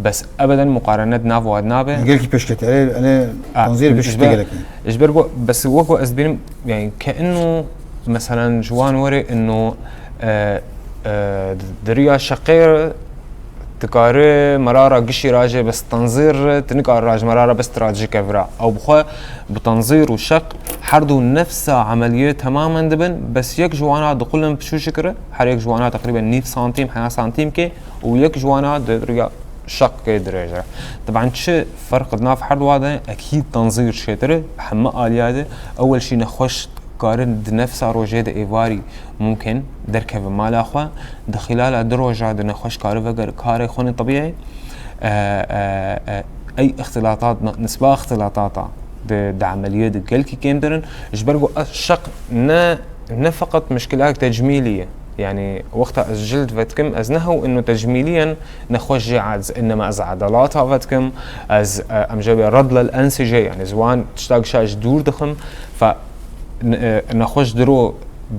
بس أبدًا مقارنة ناف واد نابه. گەلکی پێشکەت، ئەێ، ئەێ آه، تەنزیر پێشکەت گەلەکی. إيش بربو، بس وەکو ئەز بینم، يعني، كأنه مثلًا جوان وەرێ إنه، آه، آه، دریا شقێ تکارێ مەرارا گشی راجێ بس تەنزیر تنکار راج مەرارا بس تراجی کەڤرا. ئەو بخوا بە تەنزیر و شەق هەردوو نەفسا عملیە تەمامەن دبن، بس یەک جوانا دقولن پچووشکرە، هەر یەک جوانا تقریبا نیف سانتیم، حیا سانتیم کێ، و یەک جوانا دریا شەق کێ درێژە. طبعًا چه فرق ناف هەردووا دێ؟ أكيد تەنزیر شێترە، هەمە ئالیا دێ، ئەوەل شی نەخۆش کارن د نەفسا ڕۆژێ دە ئێواری ممکن دەرکەڤ مالا خوا، دە خلالا دە ڕۆژا دە نەخۆش کارە ڤەگەر کارێ خۆنێ طبیعی. ئە، ئە، ئە، ئەی اختلاطات، نسبە اختلاطاتا دە، دە عملیە دە گەلکی کێمترن، ژبەر گو ئە شەق نە، نە فقط مشکلاک تجمیلیە. یعنی وەختا ئەز جلد ڤەتکم، ئەز نەهەو إنه تجمیلیەن نەخۆش جێ عاجز، إنما ئەز عەدەڵاتا ڤەتکم، ئەز، ئە، ئەمجە بێ ڕەد لە ئەنسیژە، یعنی زوان تشتاک شاش دوور دخم، ف ن-، ئە، نەخۆش درۆ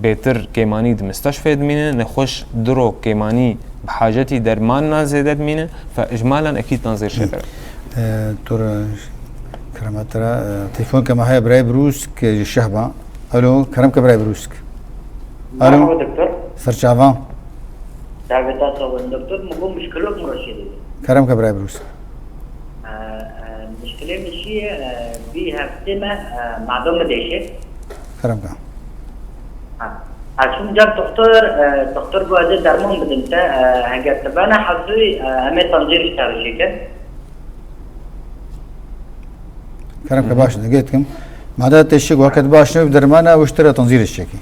بێتر کێمانی د مستەشفێ دمینە، نەخۆش درۆ کێمانی بە حاجەتی دەرماننا زێدە دمینە، فە ئیجمالەن ئەکید تەنزیر شێتر. ئە، تۆرە کە Rehmet ra, e, telefoneke me heye birayê Brûsk, e, ji Şehba. Alo, kerem ke birayê Brûsk. Alo. Merhaba doktor. Serçavan. Davet ta sabin doktor, min got muşkilok min re şêrî. Kerem ke birayê Brûsk. E, e, muşkilê min şî, e, bî heftê me, e, mada min dêşe. Kerem ke. Ha. Ha, çûm car doktor, e, doktor got ez ê derman bidim te, e, heger tu bene hezû, e, em ê tenzîr ji te re jêkin. Kerem ke baş ne, gêt kim. Mada te şik weket baş ne, dermana wiştira tenzîr şekî.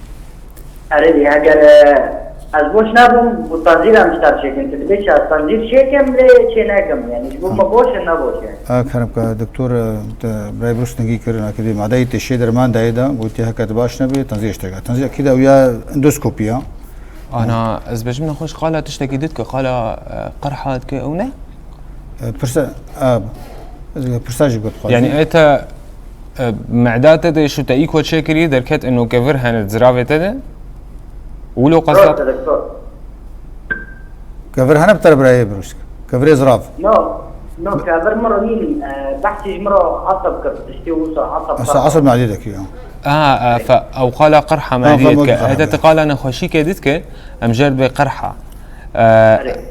Erê dî, heger, e, ez boş nebûm, bu tenzîr em ji te re jêkin. Tu dibê çi ez tenzîr şêkim, lê çê nekim. Yani ji bo me boş e, ne boş e. A, kerem ke doktor, e, te birayê Brûsk ningî kirin, akidî madeyê te şê derman dayê da, gotiye heket baş nebe, tenzîr ştega. Tenzîr akî de ew ya endoskopiya. Ana, ez bêjim nexweş qala tiştekî didke, qala, e, qerha dike, ew ne? E, pirsa, a, ez pirsa jî got xwazî. Yani, e, te, e, meda te de şu te îko çêkirî, derket eno kevir hene ziravê te de? Wilo qezda? Rast e, doktor. Kevir hene bi te re birayê Brûsk? Kevirê zirav? No, no, kevir min re nîn, e, behsî ji min re eseb kir, tiştê wisa eseb Esa kir. Eseb madî dekî, ya. A, a, fe, ew qala qerha madî dike. Ede te qala nexweşî ke didke, em jê re dibê qerha. E,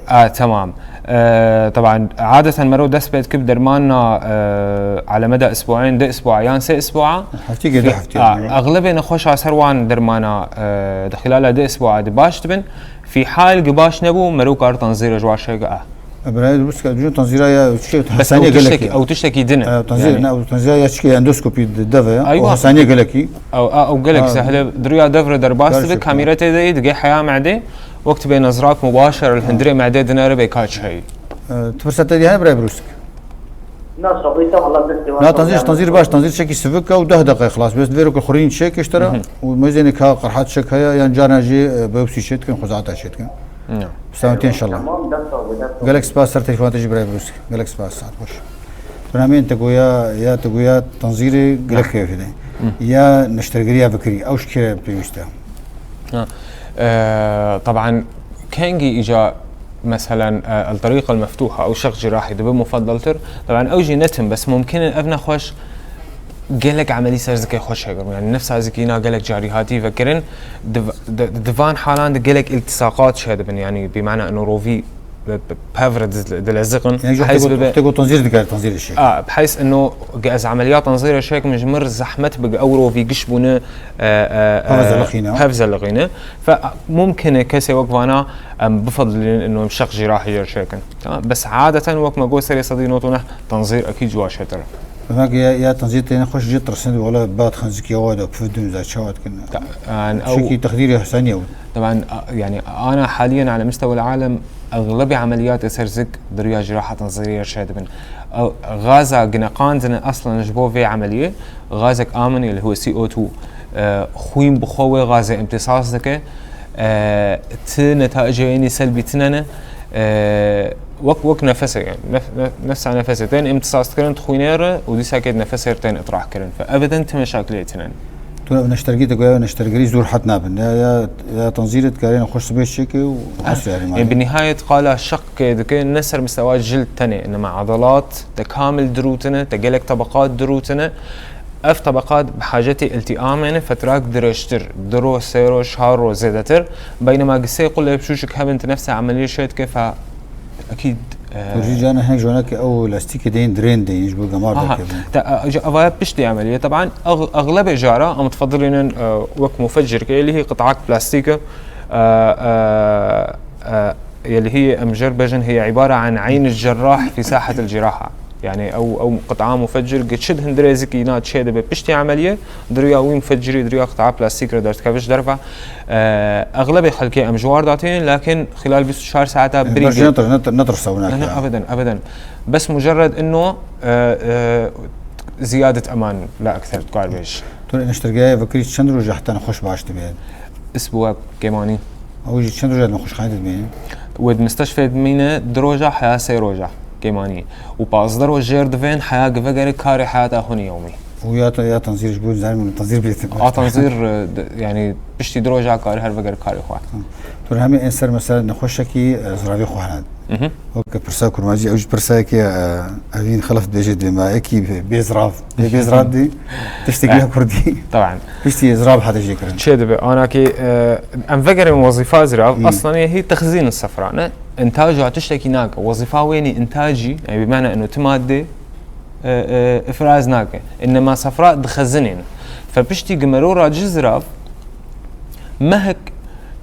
a, temam. E, teban, adeten mero dest pê dike bi dermana, e, alemeda isbuayên, di isbua yan sê isbua. Heftî ke, du heftî. A, exlebê nexweşa ser wan dermana, e, di xilala di isbua di baş dibin. Fî hal gi baş nebû, mero kar tenzîre ji wan şeke, a. E, birayê Brûsk, tu tenzîra ya çi, bes hesaniye ew tiştekî, gelekî. Ew tiştekî din e. E, tenzîr, yani ne, ew tenzîra ya çi, endoskopi di dev e. Aywa. O hesaniye gelekî. Ew, a, ew gelek zehle, diriya dev re derbas dibe, kamîre tê de ye, digê heya medê, wek tu bê nezrak mubaşer li hundirê medê dinere bê ka çi heyî. E, tu firsete dî hene birayê Brûsk? Na, sabî te, wala destê wan. Na, tenzîr, tenzîr baş, tenzîr çekî sivik e û deh deqe xilas. Bes vêro ku xurîn çêkiştire û mezênê ka qerhat çek heye, yan carna jî, e, biopsî çêdikin, xuzata çêdikin. Tamam, dest sağ ol, dest sağ ol. Gelek spas ser telefona te jî birayê Brûsk. Gelek spas, saet xweş. Bernameyên te goya, ya te goya tenzîrê gelek kêfê de. Ya neştergeriya fikirî, ew ji kê re pêwîst e? Ha. E, teban kengî îca, meselen, e, el-terîqa el-meftuha ew şex cîrahî dibe mufeddaltir. Teban ew jî netin, bes mumkin e ev nexweş gelek emelî ser zikê xwe çêkirin. Yani nefsa zikîna gelek carî hatî vekirin. Di, di, di van halan de gelek iltisaqat çêdibin. Yani bi mana eno rovî bi, bi pevre dile-, dileziqin. Yani ji Heyz wextê bibe got, wextê got tenzîr dikare, tenzîrê şêk. A, bi heyz eno ge ez emeliyat tenzîrê şêk min ji mir zehmet bi ew rovî giş bûne, e, e, e, Pevze lixîne. Pevze lixîne. Fe mumkin e kesê wek vana em bifedilînin eno em şeq cîrahî jê re çêkin. Tamam? Bes adeten wek me got serê sedî nod û neh tenzîr ekîd ji wa çêtir e. Demek ya, ya tenzîr têne xweş jê tirsin, wala bad xenzikî ya wa da pivdin za çawa dikin. Ta-, yani, ew Şekî texdîrê hesaniye bû. Teban, a, yani, ana haliyen ala mustewa alem, eglebê emeliyatê ser zik di riya ciraha tenzîrê re çêdibin. Ew gaza gineqandine aslen ji bo vê emeliyê, gazek amin, yê li hwe C O two, e, xwîn bi xwe wê gazê imtisas dike, e, ti netayicê yenî selbî tine ne, e, wek, wek nefesê, yani, nef-, nef-, nefsa nefesê tên imtisas dikirin di xwînê re û dîsa kê di nefesê re tên itrah kirin. Fe ebeden ti meşakilê tine ne. Tu ev neştergî te goya neştergerî zûr het nabin. Ya, ya, ya tenzîrê dikarê xweş sibê çêke û Ah, hesû yarî e, malê. Bi nihayet qala şeq kê dike ne ser mistewa cild tenê, nema edalat te kamil dirûtine, te gelek tebeqat dirûtine. Ev tebeqat bi hacetê iltîamê ne, fetrak dirêjtir, di roj, sê roj, çar roj zêdetir. Beynema gi sê qulê biçûçik hebin, tu nefsa emeliyê çê dike, fe ekîd, e, Tu jî carna hinek ji wana ke ew lastîkê deyên dirên deyên ji bo gemar Aha, derkevin. Te, e, ca-, evaya piştî emeliyê. Teban, ex-, exlebê cara em difedilînin, e, wek mufeccir ke, yelî hî qit'ak plastîk e, e, e, e, yelî hî em jê re bêjin, hiye îbare an eyn cerrah fî sahet el ciraha. Yani ew, ew qit'a mufeccir, gi çi di hundirê zikî na çê dibe piştî emeliyê, diriya wî mufeccirî, diriya qit'a plastîk re derdikeve ji derve. E, exlebê xelkê em ji war datînin, lakin xilal bîst û çar saeta Yani birî berjê ge- netir-, netir-, netirse wina Ne, ne, ya. Ebeden, ebeden. Bes mucerred ino, e, e, ziyadet eman la ekser dikar bêj. Tu neştergehê vekirî çend roj heta nexweş baş dibe? Isbuwa kêmanî. Ew jî çend roj nexweşxanê dimîne? Wê di misteşfê dimîne du roja heya sê roja kêmanî. Û pazdeh roj jêr divên heya gi vegere karê heyata xwe yewmî. û ya, ya tanzîr ji bo zanim tanzîr bêtin. A tanzîr, e, de, yani piştî du roja kar her veger karê xwe. Tu hemî en ser mesela nexweşekî, e, ziravê xwe hene. Mhm. Weke pirsa kurmancî, ew jî pirsayekî, e, evîn xelef dibêje dê ma ekî bê, bê zirav, bê, bê zirav dî, tiştekî ya kurdî. Taban. Piştî zirav hate jê kirin. Çê dibe, anakê, e, em vegerin wezîfa zirav, Hmm. aslan ê hî texzîn sefra ne, intaja tiştekî nake. Wezîfa wê nî intacî, yani bi mena eno ti madde, e, e, ifraz nake. Innema sefra dixezinên. Fe piştî gi meror ra ci zirav, mehek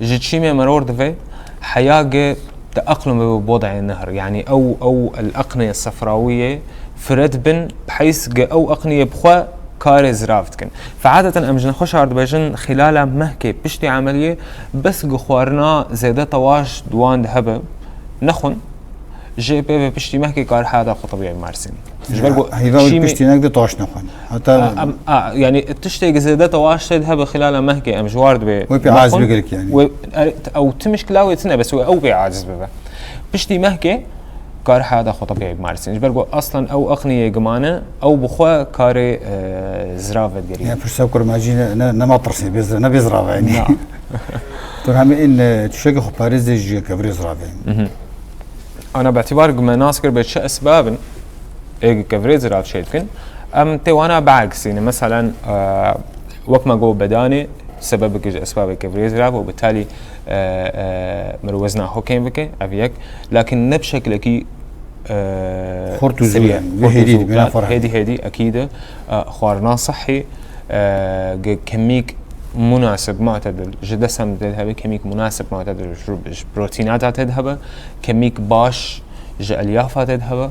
ji çîmê meror dive, heya gi di eqlin ve bodayê nehr. Yani ew, ew el eqnê sefrawiyê firet bin, bi heys gi ew eqniyê bi xwe karê zirav dikin. Fe adeten em ji nexweşar dibêjin, xilala mehkê piştî emeliyê, bes gi xwarina zêde tewaş di wan de hebe, nexwin, jê pê ve piştî mehkê kar heyata xwe tebî bimarsîn. Ji ber ku Heyva wî çîmê piştî nek de taş nexwin. Heta A, em, a, yani tiştê zêde tewaş tê hebe xilala mehkê em ji war dibê Wê pê aciz nexwin. Bigirk yani. Wê, er, ew ti mişkila wê tine bes wê ew pê aciz bibe. Piştî mehkê kar heyata xwe tebî bimarsîn. Ji ber ku aslan ew eqniyê gimane, ew bi xwe karê, e, zirav vedigeriye. Ya pirsa kurmacî ne, ne, ne ma tirsê, bê zira-, ne bê zirav yani. Na. Tu hemî in, e, tiştekî xwe parêz de ji kevirê ziravê. Mhm. Ana betibar ku me nas kir be çi esbab in, ê ku kevirê zirav çê dikin, em tê wana biaksîne. Meselen, e, wek me got bedanê, sebebek ji esbabê kevirê zirav û bi talî, e, e, mirov wezna xwe kêm bike, ev yek. Lakin ne bi şekilekî, e, Xurt û zû serî, yani, xurt û hêdî zû, dibe, ne ferh. Hêdî hêdî, ekîd e, e, xwarina sihî, e, ge kemîk munasib matedil, ji desem tê hebe, kemîk munasib matedil, ji, ji protînata tê hebe, kemîk baş ji elyafa tê hebe,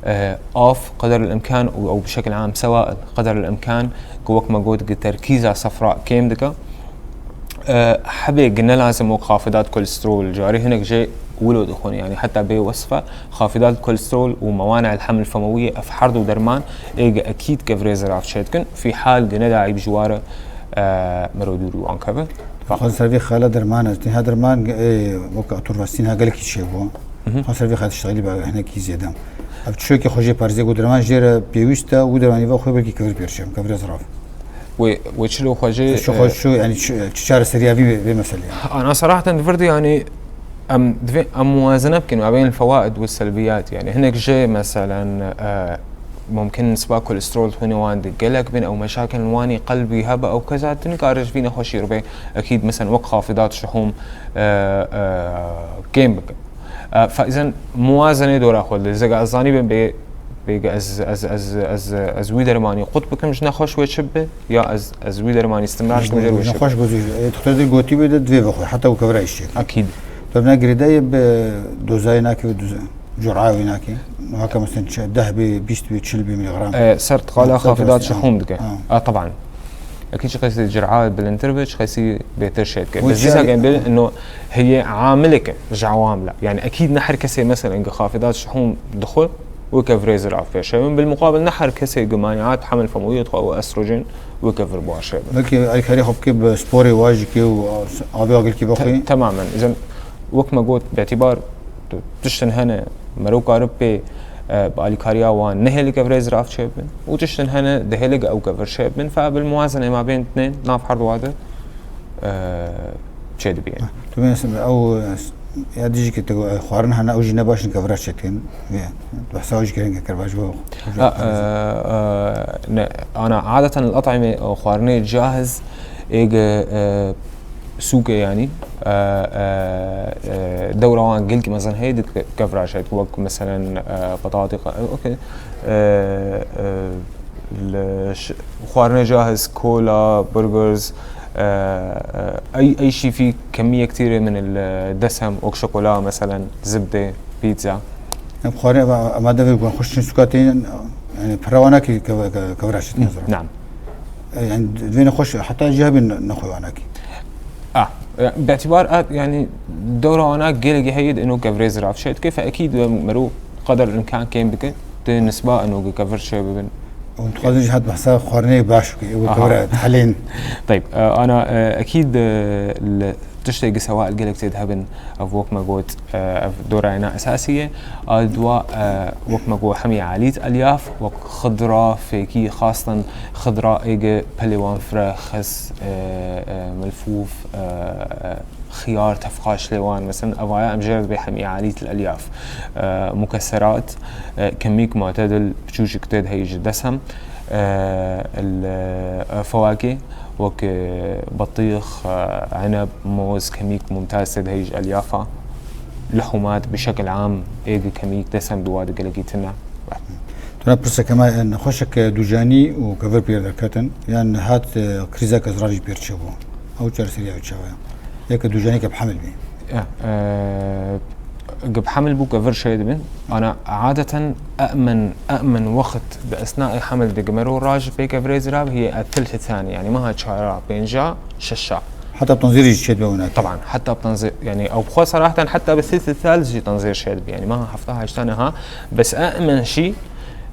e, av qeder el imkan û ew bi şekil am sewail qeder el imkan ku wek me got gi terkîza sefra kêm dike. E, hebê gi ne lazim wek xafidat kolesterol, carê hinek jê wilo dixwin, yani heta bê wesfe, xafidat kolesterol û mewana el heml femewiyê ev her du derman ê gi ekîd kevirê zirav çê dikin, fî hal gi ne daîb ji ware, e, mero dûrî wan keve. Xwazim ser vê xala derman e, têha derman, e, wek atorvaksîn ha gelekî çêbû. Mhm. Xwazim ser vê xala tiştexîlî be hinekî zêde. Ev çiyokê xwe jê parizê ku derman jê re pêwîst e û dermanî ve xwe belkî kevir pêr çê, kevir zirav. Wê, wê çilo xwe jê, Çi xwe e, çi, yani çi, çi çareseriya vî vê, vê meselê? Ana seraheten di vir de yani em divê em muwazene bikin ma beyne fewaid û selbiyat. Yani hinek jê meselen, e, mumkin nisba kolesterol hûnê wan de gelek bin, ew meşakil wan ê qelbî hebe, ew keza tu nikare ji vî nexweşî re bê. Ekîd, meselen, wek xafidat şihûm, e, e, kêm bikin. E, fa îzen muwazenê dora xwe de. Zega ez zanî bim bê, bê ez, ez, ez, ez, ez wî dermanî qut bikim, ji nexweş wê çi bibe, ya ez, ez wî dermanî istimrar bikim, jê wê çi bibe. Nexweş gozî, e, doktor de gotî bê de divê vexwe, heta û kevra îşçê. Akîd. Dovna girêdayê bi dozayê nake, doza-, curayê wê nake. Weke mesela çi, deh bê, bîst bê, çil bê miligram. E, ser qala xafidat şihûm dike. Ha. A, taban. Ekî çi qesî cira bilindtir be, çi qesî bêtir şê dike. Wê Bi zîza çi- gen bê, no heye amileke ji awamla. Yani ekîd ne her kesê mesela gi xafidat şihûm dixwe, weke virê zirav pêşe. Min bil muqabil ne her kesê gi maniat hemil femûyê dixwe û estrojen weke vir başê be. Belkî alîkarî xwe bike bi sporê wajikê û avê agilkî bixwe. Te-, temamen. Îzen wek me got, betibar tiştin hene mero karib pê, e, bi alîkariya wan nehêlike virê zirav çêbin û tiştin hene dihêlike ew kevir çêbin. Fe bil muwazene ma bên dinên nav her wa de, e, çêdibî. Tu mesela ew, e, ya dijî ke te, e, xwarin hene ew jî ne baş in kevira çêdikin. Vê, behsa ew jî kirin ke kir baş bo. A, e, e, ne, ana adeten el-et'ime, e, xwarinê cahiz, ê ge, e, sûkê, yanî, e, e, e, dewra wan gelkî mezin heye di ke-, kevra şahid, wek meselen, e, petatî, e, okey. E, e, li ş-, xwarinê cahiz, kola, burgers, e, e, ey, ey şîfî kemiyek tîrê min li desem, wek şokola, meselen, zibdê, pîtza. Em xwarin, em, em de vê xweşin sûka tên, yani, pira wana ki ke-, ke-, kevra şahid. Nam. E, yani, vê nexweş, heta jî hebin nexwe wana ki. A, e, betibar a, yani, dewra wana gelekî heye di ino kevirê zirav çêdike, fe ekîd mero qeder imkan kêm bike, di nisba ino kevir çêbibin. Hûn dixwazin jî hat behsa xwarinê baş bike, ew Aha. kevira helên. Teyb, e, ana, e, ekîd, e, li Tiştê gi sewa li gelek tê dihebin, ev wek me got, e, ev dorayena esasî ye. A dua, e, wek me got hemî alît elyaf, wek xidra fêkî, xastan xidra ê gi pelê wan fire, xes, e, e, milfûf, e, e, xiyar, tefqaş lê wan, mesela, evaya em jê re dibê hemî alît elyaf. E, mukesserat, e, kemîk matedil piçûçik tê de heyî ji desem, e, el, e, fewakê, wek, e, betîx, e, eneb, moz, kemîk mumtaz tê de heyî ji elyafa. Lihûmat bi şekil am ê gi kemîk desem duwa di gelekî tune. Tuna pirseke me, e, nexweşek, e, dûcanî û kevir pêr derketin, yan hat, e, krîzeke ziravî pêr çêbû. Ew çareseriya wî çawa ye? Yeke dûcanî ke bi hemil bî. Ya, e, ge bi hemil bû kevir şê dibin. Ana adeten e'men, e'men wext bi esnaê hemil de ge mero raj pê kevirê zirav hiye etil hitani. Yani meha çara, pênca, şeşa. Heta bi tanzîrê jî çêdibe wina. Taban, heta bi tanzîr, yani ew bi xwe seraheten heta bi sê sê sal jî tanzîr şê dibe. Yani meha hefta heşta niha, bes e'men şî,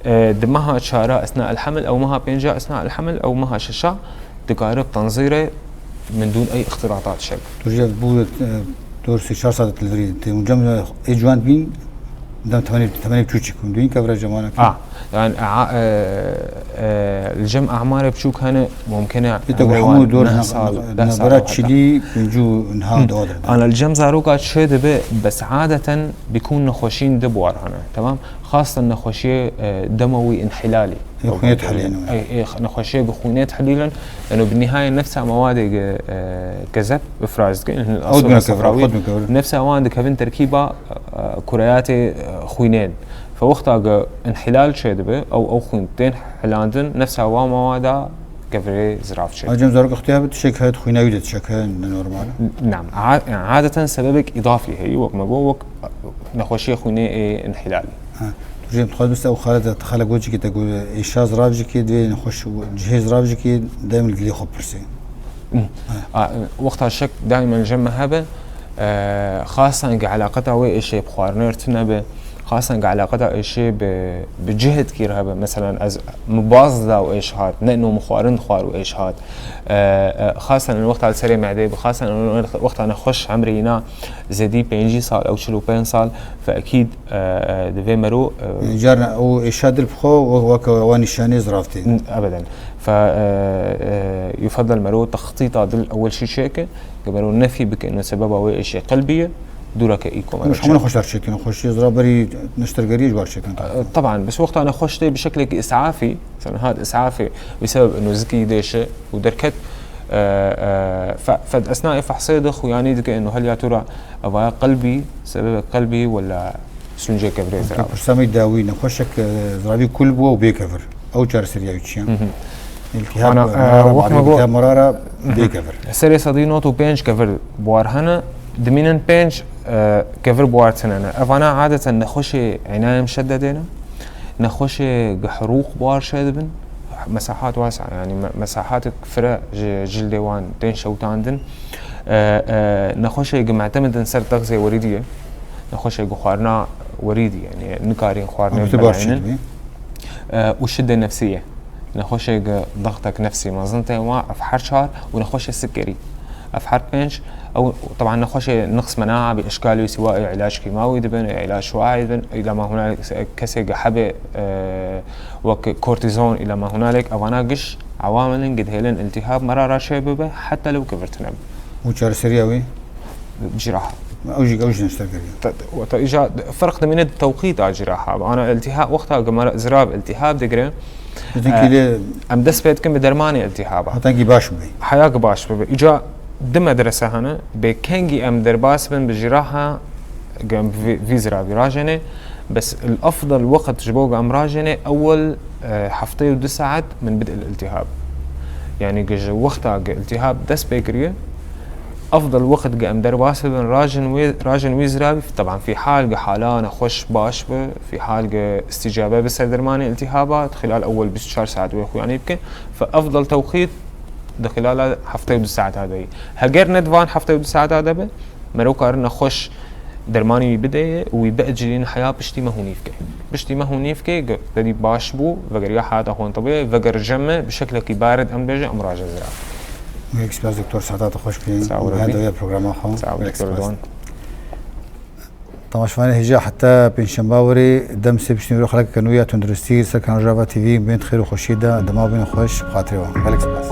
e, di meha çara esna el hemil, ew meha pênca esna el hemil, ew meha şeşa, dikare bi tanzîrê min dûn ey îxtiratat şek. Tu jî bû, e, dor sê çar saet li virî tê. Hûn cem, e, ê ciwan bîn, dem temenê, temenê çûçik hûn dûyîn kevre cemanek. A, yani, a, e, e, li cem amarê biçûk hene, mumkin e, Ê te gu hemû dor neh ne-, sal, ne-, deh sal nabera heta. Çilî, pêncî û niha Hı. dewa dibe. Ana li cem zaroka çê dibe, bes adeten bikûn nexweşîn di buwar hene. Tamam? Xastan nexweşiyê, e, demewî înhilalî. Ê, xwînê tehlîlîn. Ê, ê, nexweşiyê bi xwînê tehlîlin. Yanî bi nihayê nefsa mewadê ge, e, kezeb ifraz dikin. Ew dibine kevir, xwe dibine kevir. Nefsa wan dikevin terkîba, e, kureyatê, e, xwînên. Fe wexta ge înhilal çêdibe, ew, ew xwîn tên hilandin, nefsa wa mewada kevirê zirav çêdibe. Hocam, zarok ixtiyar bi tişek heye xwîna wî de tişek heye ne normal e? Nam, a-, adeten sebebek îdafî heye, wek me got, wek nexweşiyê xwînê ê înhilalî. Ha. Tu jî dixwaz biste ew xalet de, xalek wecikê te got, êşa zirav jikê divê nexweş cihê zirav jikê daîm li dilê xwe pirsê. Hı. Ha. A, wexta şek daîmen cem me hebe, e, xasan ge eleqeta wê êşê bi xwarinê re tune be, xasan ge eleqeta êşê bi, bi cihêtkî re hebe. Meselen, ez min baz da û êş hat, ne ino min xwarin dixwar û êş hat. E, e, xasan wexta li serê medê be, xasan wexta nexweş emrê îna zêdî pêncî sal ew çil û pênc sal, fe ekîd, e, e, divê mero, e, Carna ew êşa dil bi xwe we-, weke wa nîşanê zirav tê. N-, ebeden. Fe, e, e, yufeddel mero textîta dil ewel şî çêke, ke mero nefî bike, ino sebeba wê êşê qelbî ye, dûreke î kome Hûn ji hemû nexweş der çêkin, nexweşiyê zirav berî neştergeriyê ji wan çêkin. E, taban, bes wexta nexweş tê bi şeklekî îsafî, Sen hat îsafê, wî sebeb ino zikî dêşe û derket, e, e, fe-, fed esnayê fehsê de xuyanî dike ino heliya tu ra evaya qelbî, sebebek qelbî wela sûncê kevirê zirav. Pirsa me dawî, nexweşek, e, ziravî kul bû û bê kevir. Ew çareseriya wî çi ye? Hı hı. Îltihab, Ana, e, merara, wek me got, îltihab merara bê kevir. Serê sedî nod û pênc kevir buwar hene, dimînin pênc, e, kevir buwar tune ne. Evana adeten nexweşê înayê muşeddedê ne. Nexweşê ge herûq buwar çêdibin, mesahat wesa, yani me-, mesahatek fire ji cildê wan tên şewtandin. E, e, nexweşê ge mutemedin ser texzê werîdî ye, nexweşê ge xwarina werîdî, yani nikarîn xwarinê Ama tu baş bilaynin. Çêdibî? E, û şidde nefsî ye. Nexweşê ge dextek nefsî mezin tên wa, ev her çar, û nexweşê sikerî. Ev her pênc, ew, teban nexweşê niqs mena'a bi işkal wî siwa ê ilaç kîmawî dibin, ê ilaç şuaî dibin, îla ma hunalek kesê ge hebe, e, wek kortîzon, îla ma hunalek, evana giş ewamil in ge dihêlin îltihab merara çê bibe, heta li wî kevirtine bi. Û çareseriya wî? Ciraha. Ew jî, ew jî neştergerî. Te-, te-, weta îja ferq dimîne di tewqîta ciraha. Ana îltihab, wexta ge mera-, zirav îltihab digire, Bizin e, kî lê em dest pê dikin bi dermanê îltihaba. Heta kî baş bibe. Heya ki baş bibe. Îca di medrese hene, bê kengî em derbas bin bi ciraha, ge em vî, vî ziravî rajêne, bes el efdel weqt ji bo ge em rajêne, ewel, e, heftê û du saet min bid el îltihab. Yani ge ji wexta ge îltihab dest pê kiriye, Efdel wext ge em derbas bibin, rajin wê, rajin wî ziravî, teban fî hal ge hala nexweş baş bi, fî hal ge îstîcabe bi ser dermanê îltihaba, di xilal ewel bîst û çar saet wê xuyanî bike. Fe efdel tewqît di xilala heftê û du saeta de ye. Heger ne di van heftê û du saeta de be, mero kare nexweş dermanê wî bideye û wî biecilîne heya piştî me hûnî bike. Piştî me hûnî bike, ge-, te dî baş bû, vegeriya heyata xwe tebî, veger cem me, bi şeklekî barid em bêje, em raje ziravî. Gelek spas doktor, saeta te xweş bî. Sağ ol, Hende Rûbî. ya programa xwe. Sağ ol, Gelek doktor spas. Doğan. Temaşevanê hêja heta pêncşemba werê dem sê piştî nûrê xelek ke nû ya tunduristî ser kanal Rojava T V bên xêr û xweşiyê de dema bînin xweş bi xatirê wan. Gelek spas.